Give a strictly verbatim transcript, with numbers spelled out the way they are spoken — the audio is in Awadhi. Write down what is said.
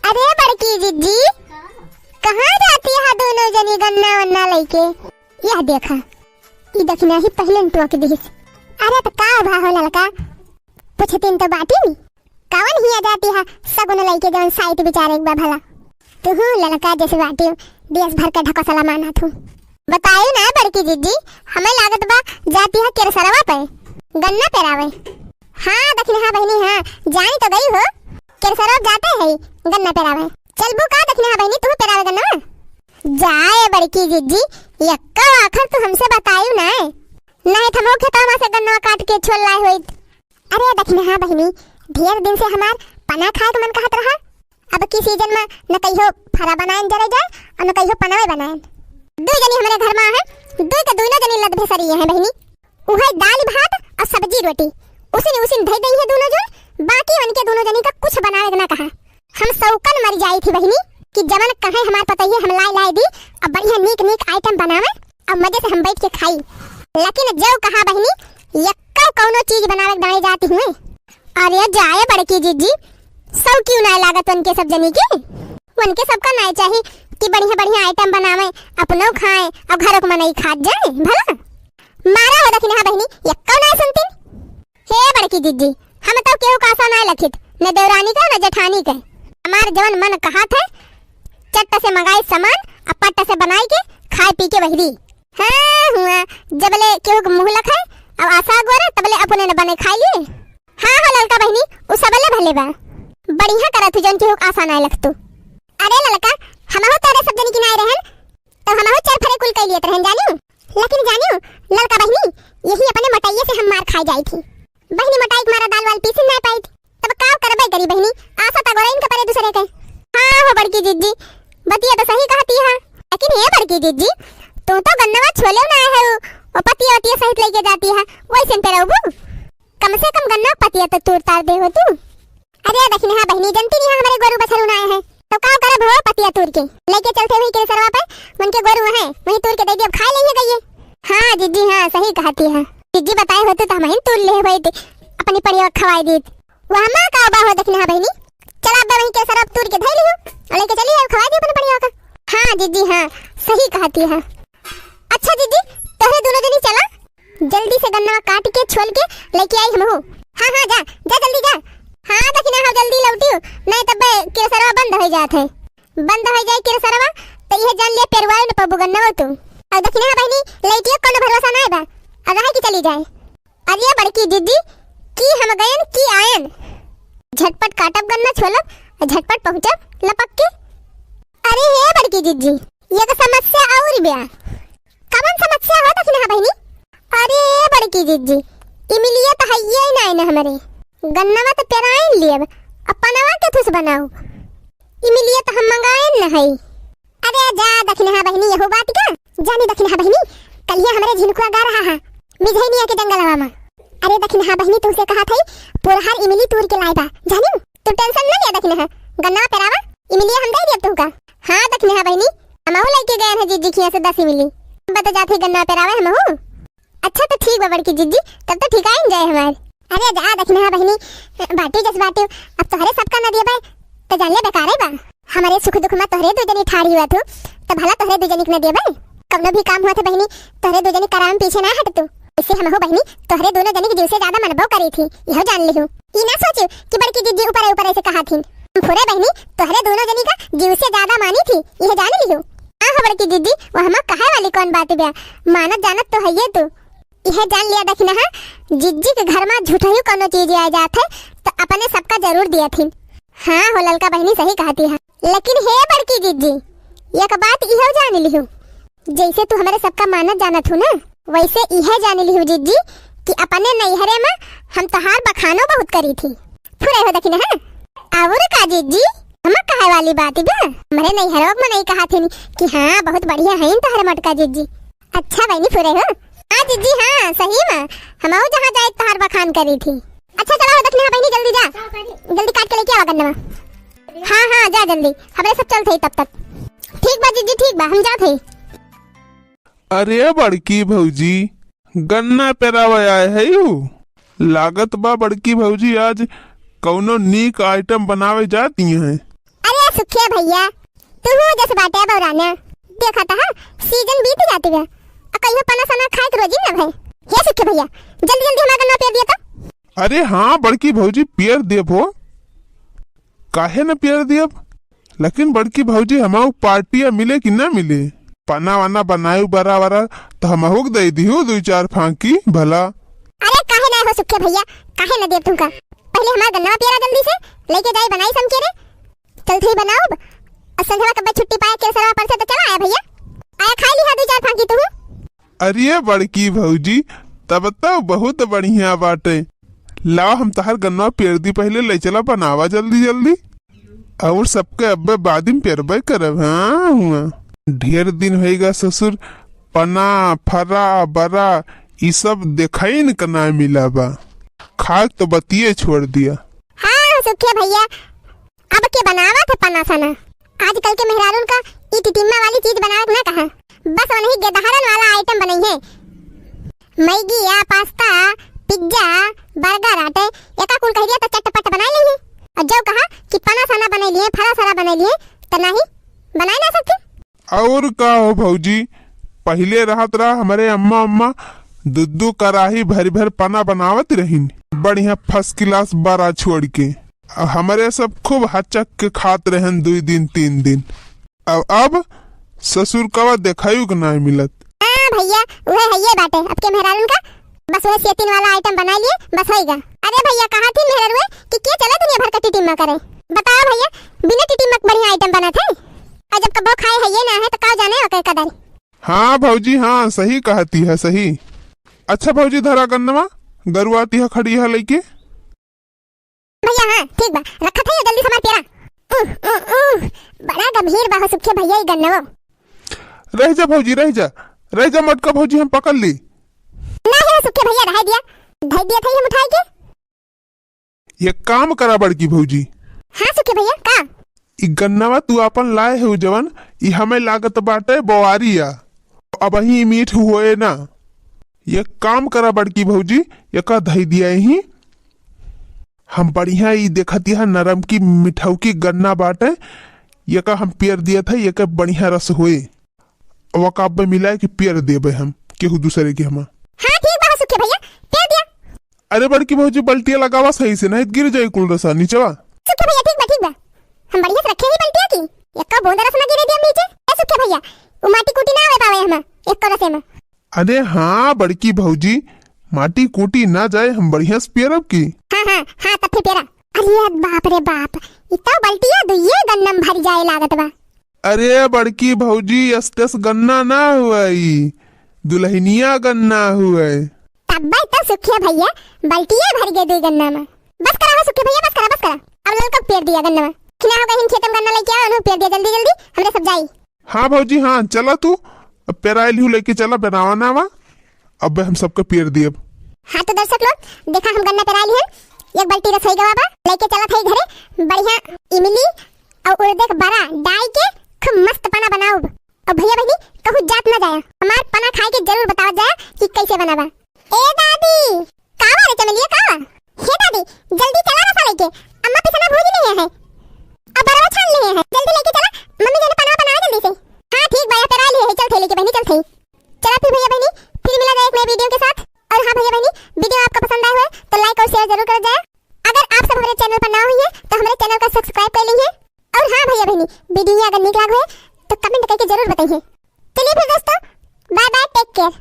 अरे बड़की जिज्जी, कहाँ जाती है दोनों जनी गन्ना वन्ना लइके? यह देखा, ई दखिनहा ही पहिले न टोक दिहिस। अरे त का भा हो ललका, पूछतिन तो बाटी नी। कवन हिया जाती है सगुन लइके जवन साइत बिचारे एक बा भला। तुहू ललका जैसे बाटी, देश भर के ढकोसला माना थू। बताई ना बड़की जिज्जी, हमें लागत बा जाती है केरसरवा पे गन्ना पेरावे। हाँ दखिनहा बहिनी, हाँ, जानी तो गई हो, केरसरवा जाते है गन्ना पेरावे। चलबू का दखिनहा बहिनी, तू पेरावे गन्ना? जाए बड़की जिज्जी, यक्का आखर तू हमसे बतायू ना, नहीं त हमहू खेतवा से गन्ना काट के छोल लाए होइत। अरे दखिनहा बहिनी, ढेर दिन से हमार पना खाए के मन कहत रहा। अब की सीजन में न कहियो फरा बनाएन जरे जाए और न कहियो पनवे बनाएन। दुई जनी हमरे घर में है, दुई के दुइनो जनी लद भेसरी है बहिनी। उहे दाल भात और सब्जी रोटी उसिन उसिन धई दई है दोनों जन, बाकी उनके दोनों जनी का कुछ बनावे के ना कहा। हम सौकन मर जाई थी बहिनी कि जवन कहे हमार पतोहिया हम लाई लाई दी, अब बढ़िया नीक नीक आइटम बनावे, अब मजे से हम बैठ के खाई। लेकिन जो कहा बहिनी, यक्का कौनो चीज बनावे के दाएं जाती हुए। अरे जाए बड़की जिज्जी, सौकी नाय लागत उनके सब जनी के। उनके सबका नाय चाही कि बढ़िया बढ़िया आइटम बनावे, अपनो खाए और घरों के मनई खात जाए। भला मारा हो दखिनहा बहिनी, यक्का नाय सुनतिन। हे बड़की जिज्जी, हम तो केहू का आसा नाय लखित, न देवरानी के, न जेठानी के। हमार जवन मन कहत है, चट्ट से मंगाई सामान, आ पट्ट से बनाई के, खाए पी के बहिरी। हाँ, हुआ, जबले केहू के मुँह लखाए, अब आसा गोरे, तबले अपने न बने खाई लिए। हाँ हो ललका बहिनी, उ सबले भले बा। बढ़िया करत हु जौन केहू के आसा नाय लखतू। अरे ललका, हमहू तोरे सब जनी किनाए रहन, तो हमहू चर फरे कुल कई लियत रहन जानियो। लेकिन जानियो ललका बहिनी, यही अपने मोटाइये से हम मार खाए जाई थी। बहिनी मोटाई के मारा दाल वाल पीसी ना पाई थी। तब का करबे करी बहिनी, आसा त गोरे इनके परे दूसरे के। हाँ हो बड़की जिज्जी, बतिया तो सही कहती है। लेकिन हे बड़की जिज्जी, तू तो गन्नवा छोले ना है, वो पतिया वतिया सहित लेके जाती है, वैसे तेरा उबू कम से कम गन्ना पतिया तो तूर तार दे हो तू। अरे दखिनहा बहिनी, जनती नहीं है हमरे गोरू बछरू ना आए हैं, तो का करब हो पतिया तूर के? लेके चलते हुई केरसरवा पे, उनके गोरू हैं, वहीं तूर के दे दिया, खाए लेंगे गइए। हाँ जिज्जी, हाँ सही कहती है। जिज्जी बताए होते तो हम ही तूर ले होइत, अपनी पढ़िया खवाई दीत। वह माँ का बा हो दखिनहा बहिनी, चला अब वहीं केरसरवा तूर के धई लियो, और लेके चली है, खवाई दी अपनी पढ़िया का। हाँ जिज्जी, हाँ सही कहती है। अच्छा जिज्जी, तोहरे दोनों जनी चला, जल्दी से गन्ना काट के छोल के लेके आई हमहू। हाँ हाँ जा, जा जल्दी जा। हाँ दखिनहा, हाँ जल्दी लौटियो, नहीं तब केरसरवा बंद हो जात है। बंद हो जाए केरसरवा तो यह जान लिया पेरवाए न पबू गन्नवा तू। और दखिनहा बहिनी, लौटियो कोनो भरोसा ना बा, अब रहे कि चली जाए। अरे बड़की जिज्जी, की हम गयन की आयन, झटपट काटब गन्ना छोलब, झटपट पहुँचब लपक के। अरे हे बड़की जिज्जी, एक समस्या और बा। कवन समस्या हो दखिनहा बहिनी? अरे बड़की जिज्जी, इमिलिया तो हइये ही नाई न हमरे। गन्नवा तो पेराइन लियब, अब पनवा के थुस बनाऊ। इमिलिया तो हम मंगाइन न हई। अरे जा दखिनहा बहिनी, यहू बात का? जानी दखिनहा बहिनी, कलिया हमरे झिनकुआ गा रहा है, मिझैनिया के जंगलवा में। अरे दखिनहा बहिनी, तुमसे कहा थई, पुरहर इमिली तूर के लाई बा, जानी? तू tension न लिया दखिनहा, गन्ना पेरावा, इमिलिया हम दे दियब तुमका। हाँ दखिनहा बहिनी, हमहू लेके गए हैं जिज्जी खिया से दस इमिली। बता जात ही गन्ना पेरावे हमहू। अच्छा तो ठीक बा बड़की जिज्जी, तब तो ठीक आइन जाए हमार। अरे जा दखिनहा बहिनी, बाटी जस बाटी, अब तोहरे सबका न दिए भाई, तो जान ले बेकारे बा। हमारे सुख दुख में तोहरे दो जनी ठाड़ी हुआ थू, तो भला तोहरे दो जनी के न दिए भाई। कवनो भी काम हुआ था बहिनी, तोहरे दो जनी कराम पीछे ना हट तू। इससे हमहू बहिनी तोहरे दोनों जनी के जीव से ज्यादा मनबो करी थी, यह जान लिहू। ई ना सोचू कि बड़की जिज्जी ऊपर ऊपर ऐसे कहा थी। हम फुरे बहिनी तोहरे दोनों जनी का जीव से ज्यादा मानी थी, यह जान लिहू। हाँ हो बड़की जिज्जी, वो हम कहे वाली कौन बात बा, मानत जानत तो है ये तू। यह जान लिया दखिनहा, जिज्जी के घर में झूठा ही कोनो चीज आ जात है, तो अपने सबका जरूर दिया थी। हाँ हो ललका बहिनी सही कहती है, लेकिन हे बड़की जिज्जी, एक बात इहो जान लिहू, जैसे तू हमरे सबका मानत जानत हू ना, वैसे इहे जान लिहू जिज्जी कि अपने नैहरे में हम तोहार बखानो बहुत करी थी। फुरे हो दखिनहा। और का जिज्जी? हम कहे वाली बात बा, हमरे नैहरों में नहीं कहा थी कि हाँ बहुत बढ़िया है तोहरे मोटका जिज्जी। अच्छा बहिनी फुरे हो? हाँ जिज्जी हाँ, सही में हमहू जहाँ जाए तोहार बखान करी थी। अच्छा चला हो दखिनहा बहिनी, जल्दी जा, जल्दी काट के लेके आवा गन्नवा। हाँ हाँ जा जल्दी, हमरे सब चलत ही तब तक। ठीक बा जिज्जी, ठीक बा, हम जात ही। अरे बड़की भौजी, गन्ना पेरावे आए है यू? लागत बा बड़की भौजी आज कौनो नीक item बनावे जाती हैं। अरे सुखिया भइया, तुहू जस बाटे बौराना। देखा त ह, सीजन बीत जात बा। आ कहियो पना सना खाए के रोजी ना भए। हे सुखिया भइया, जल्दी जल्दी हमार गन्ना पेर दिया त। अरे हाँ बड़की भौजी, पेर देब हो। काहे न पेर देब? लेकिन बड़की भौजी, हमार पार्टिया मिले कि ना मिले? पना वना बनायू बरा वरा, त हमहू के दे दिहू दुई चार फांकी भला। अरे काहे ना हो सुखिया भइया, काहे ना देब तुमका? पहिले हमार गन्ना पेरा जल्दी से, लइके जाई बनाई समके रे। चल थई बनाउब। अउर संझवा कब्बे छुट्टी पाए के सरवा पर से त चला आया भइया। आया खाई लिहा दुई चार फांकी तुहू। अरे बड़की भौजी, तब त बहुत बढ़िया बाटे। लाओ हम तहार गन्ना पेर दी, पहिले ले चला बनावा जल्दी जल्दी। अउर सबके अब्बे बाद में पेरबे करब, हाँ हुआ। ढेर दिन होइगा ससुर, पना, फरा, बरा, ई सब देखाइन क ना मिला बा। खाए तो बतिये छोड़ दिया। हाँ सुखिया भइया, अब के बनावत है पना सना? आजकल के मेहरारून का ई टिटिम्मा वाली चीज बनावे के ना कहा, बस वही गेदहरन वाला आइटम बनई है। मैगी या पास्ता, पिज्जा, बर्गर आटे, एका कुल कह दिया त चटपट बनाई ली है। और जो कहा कि पना सना बनाई लिए, फरा सरा बनाई लिए, त नाही बनाई ना सकती। और का हो भौजी, पहिले रहत रहा हमरे अम्मा, अम्मा दू दू कराही भर भर पना बनावत रहिन, बढ़िया फर्स्ट क्लास बरा छोड़ के। हमरे सब खूब हचक के खात रहन दुई दिन, तीन दिन। अब, अब ससुर कवा देखायु के नाय मिलत। हाँ भइया, उहे हइये बाटे, अब के मेहरारून का बस उहे सेतिन वाला आइटम बनाई लिए, बस होइगा। अरे भइया, कहा थी मेहरारुए कि के चले दुनिया भर का टिटिम्मा करे? बताओ भइया, बिना टिटिम्मा के बढ़िया आइटम बनत है? और जब कबो खाए हइये ना है, तो का जाने ओके कदर। हाँ भौजी, हाँ, सही कहती है, सही। अच्छा भौजी, धरा गन्नवा, गरुआती है खड़ी है लइके। भइया, हाँ, ठीक बा, रखत है, जल्दी से हमार पेरा। उह, उह, उह, बड़ा गंभीर बा हो सुखे भइया, ई गन्नवो। रह जा भौजी, रह जा, रह जा मोटका भौजी, हम पकड़ ली। ना है सुखे भइया, रह दिया, धर दिया था हम उठाई के। एक काम करा बड़की भौजी। हाँ सुखे भइया, का? ई गन्नवा तू आपन लाए हो जवन, ई हमें लागत बाटे बोआरी आ। अबहीं मीठ होए ना। एक काम करा बड़की भौजी, एका धई दिया यहीं। हम बढ़िया ई देखत यह नरम की मिठौकी गन्ना बाटे, एका हम पेर दिया था, एका बढ़िया रस होए। अब ओका अब्बे मिलाए के पेर देबे हम केहू दूसरे के हमा। हाँ ठीक बा सुखे भइया, पेर दिया। अरे बड़की भौजी, बल्टिया लगावा सही से, नहीं त गिर जाई कुल रसा नीचवा। सुखे भइया, ठीक बा, ठीक बा, हम बढ़िया से रखे ही बल्टिया की, एक्का बूंद रस ना गिरे दिया नीचे। ए सुखे भइया, उ माटी कूटी ना आवे पावे हमा एक्का रसे में। अरे हाँ बड़की भौजी, माटी कूटी ना जाए, हम बढ़िया से पेरब की। हाँ हाँ हाँ, तब फिर पेरा। अरे बाप रे बाप, इ तो बल्टिया दुइये गन्ना में भर जाए लागत बा। अरे बड़की भौजी, अस्तेस गन्ना ना हुआ, ई दुल्हनिया गन्ना हुआ। तब्बे तो सुखिया भइया बल्टिया भर गए दुई गन्ना में। बस करा हो सुखिया भइया, बस करा, बस करा। अब ललका पेर दिया गन्ना में। खिना हो गहिन खेत में गन्ना लइके आओ, उन्हें पेर दिया जल्दी जल्दी, हमरे सब जाई। हाँ भौजी, हाँ, चला तू, अब पेराइल हूँ लइके चला, बनावा नावा, अब हम सबके पेर दियब। हाँ तो दर्शक लोग, देखा हम गन्ना पेराइल हन, एक बाल्टी रसोई गवा बा, लइके चला था घरे, बढ़िया इमली और उड़दे के बरा डाई के खूब मस्त पना बनाउब। और भइया बहिनी, कहूँ जात ना जाया, हमार पना खाए के जरूर बतावत जाया कि कैसे बना बा। ए दादी, का बा रे चमेलिया, का बा? हे दादी, जल्दी चला रसा लेके, अम्मा पिसना भूज लिए है, अब बरवा छान लिए है, जल्दी लेके चला, मम्मी जाने पनवा बनावे जल्दी से। हाँ ठीक बा, पेरा लिए है, चल थे लेके बहनी, चल थे। चला फिर भइया बहनी, फिर मिला जाए एक नए वीडियो के साथ। और हाँ भइया बहनी, वीडियो आपको पसंद आए हुए तो like और share जरूर कर जाए। अगर आप सब हमारे चैनल पर नया हुई है तो हमारे चैनल का subscribe कर लीजिए। और हाँ भइया बहनी, वीडियो अगर निक लाग हुए तो comment करके जरूर बताइए। चलिए फिर दोस्तों, bye bye, take care।